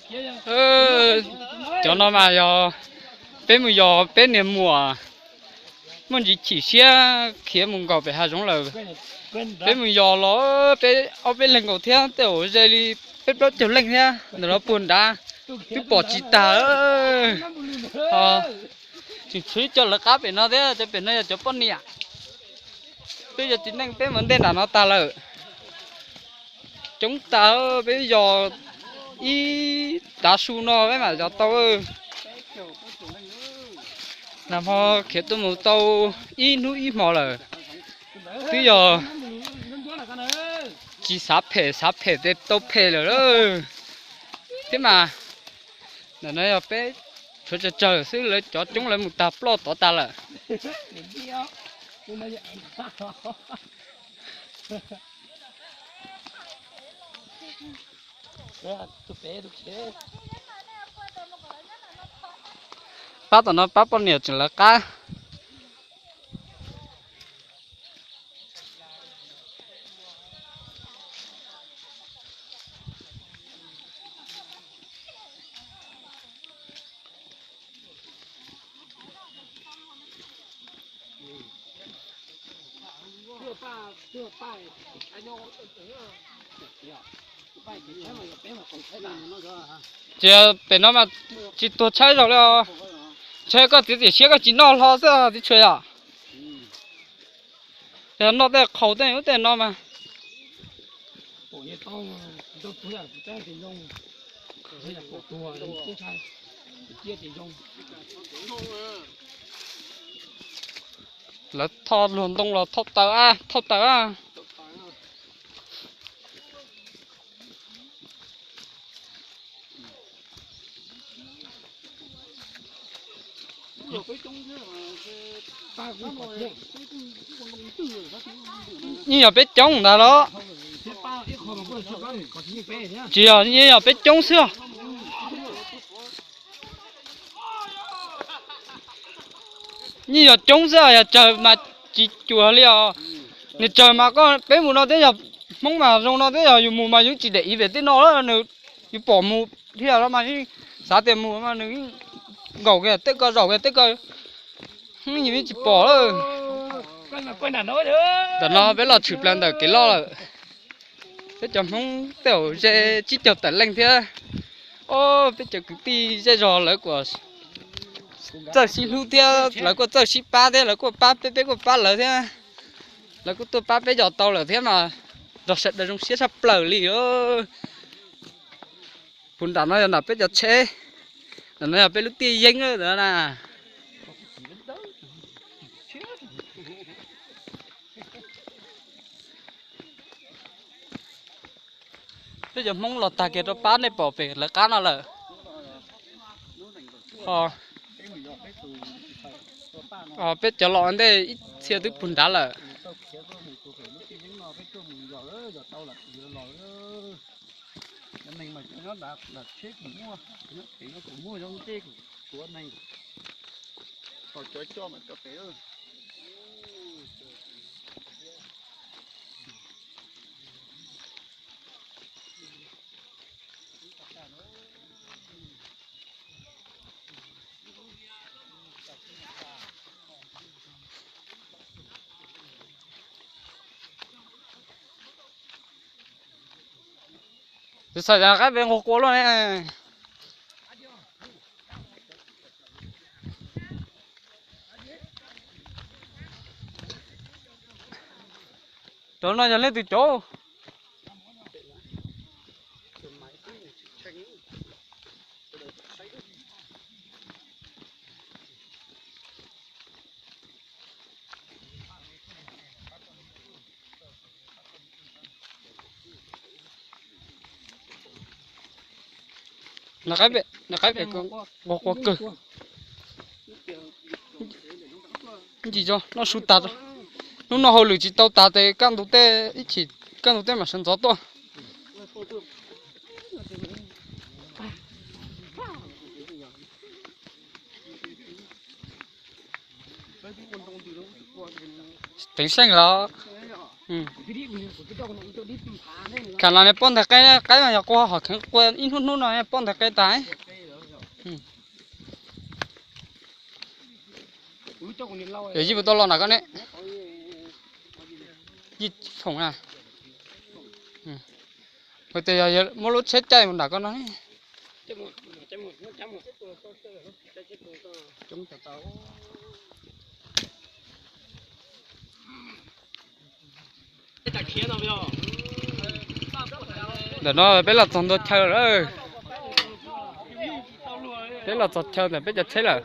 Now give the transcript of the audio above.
Cov no mas yog peb mus yos peb niag muam, muaj ntsis chim siab khiav mus nkaum pem hav zoov lawm. Peb mus yos los peb ob peb leeg nkaus thiab, tej zaum ze li peb plaub caug leej thiab ntawm no puag nrad, twb pom tsis tag. Tseem tshuav cov lawv qab pem no thiab, cov pem no yog cov poj niam. Peb yog txiv neej peb mus ntej nram no tag lawm. Coob tag, peb yos ib tav su no peb mam yos tau. Nag hmo khiav tuaj mus tau ib hnub ib hmo lawm, twb yog tsis xav phem, xav phem ces tau phem lawm. Thiab mas ntawm no yog peb tshuav tsawg tsawg xwb, lawv cov coob lawv mus tag ploj tod tag lawm. Pab tom no pab poj niam tseem lawv qab. Ces pem no mas tsis tuag tshaib zog li os. Ntshe koj txiav txim siab koj tsis noj hlo xwb txiv tshuav yom. Yog noj tej qhaus tej ub tej no mas. Lawv thauj luag ntoo los thauj taws a, thauj taws a. Yeej yog peb coob ntag los? Tsis yog, yeej yog peb coob xwb os. Yeej yog coob xwb, yog tsawg mas tsis cuag li os. Nws tsawg mas koj peb mus no twb yog Hmoob mas zoo no twb yog yus mus mas yus tsis dem iv pem tej no, nws yus pom mus thiab no mas yeej xav tias mus mas nws yeej nkaum kiag tej ko zaum kiag tej ko, yeej tsis pom lawm. Ntawm no peb los tshwm plaws ntawm kev loj lawm. Peb cov Hmoob tej zaum ze tsib caug tawm leej thiab. Ob peb cov kwv tij zej zog lawv kuj txawj sib hlub thiab lawv kuj txawj sib pab thiab, lawv kuj pab peb, peb kuj pab lawv thiab. Lawv kuj tuaj pab peb yos tau lawm thiab mas nrog sawv daws zoo siab tshaj plaws li. Puag nram no yog nram peb cov tsheb, nram no yog peb lub tiaj yeeb na. Peb cov Hmoob los tag kiag rau pab nej pom pem lawv qab no lawm. Peb cov los ntej ib txhia twb puag nrad lawm. Txawm qaib pem nquag qua luaj ne. Cov no yog leej twg cov? Nqa qaib pem, nqa qaib pem, nquag qua kawg. Ntsis tso noj su tas, hnub no hauj lwm tsis tau tas ces kaj ntug tej ib chim, kaj ntug tej mam sawv ntxov tuaj. Teev seej los. Kham los nws poj ntag qaib, qaib mas yog qua hom kheev qua ib hnub hnub no poj ntag qaib tas. Yog yij puas tau los nram koj ne? Yij foom na. Hais tias yog muab lub tsheb caij mus nram koj no. Ntawm no peb los txog ntua chaw lawm. Peb los txog chaw ntawm peb cov tsheb lawm.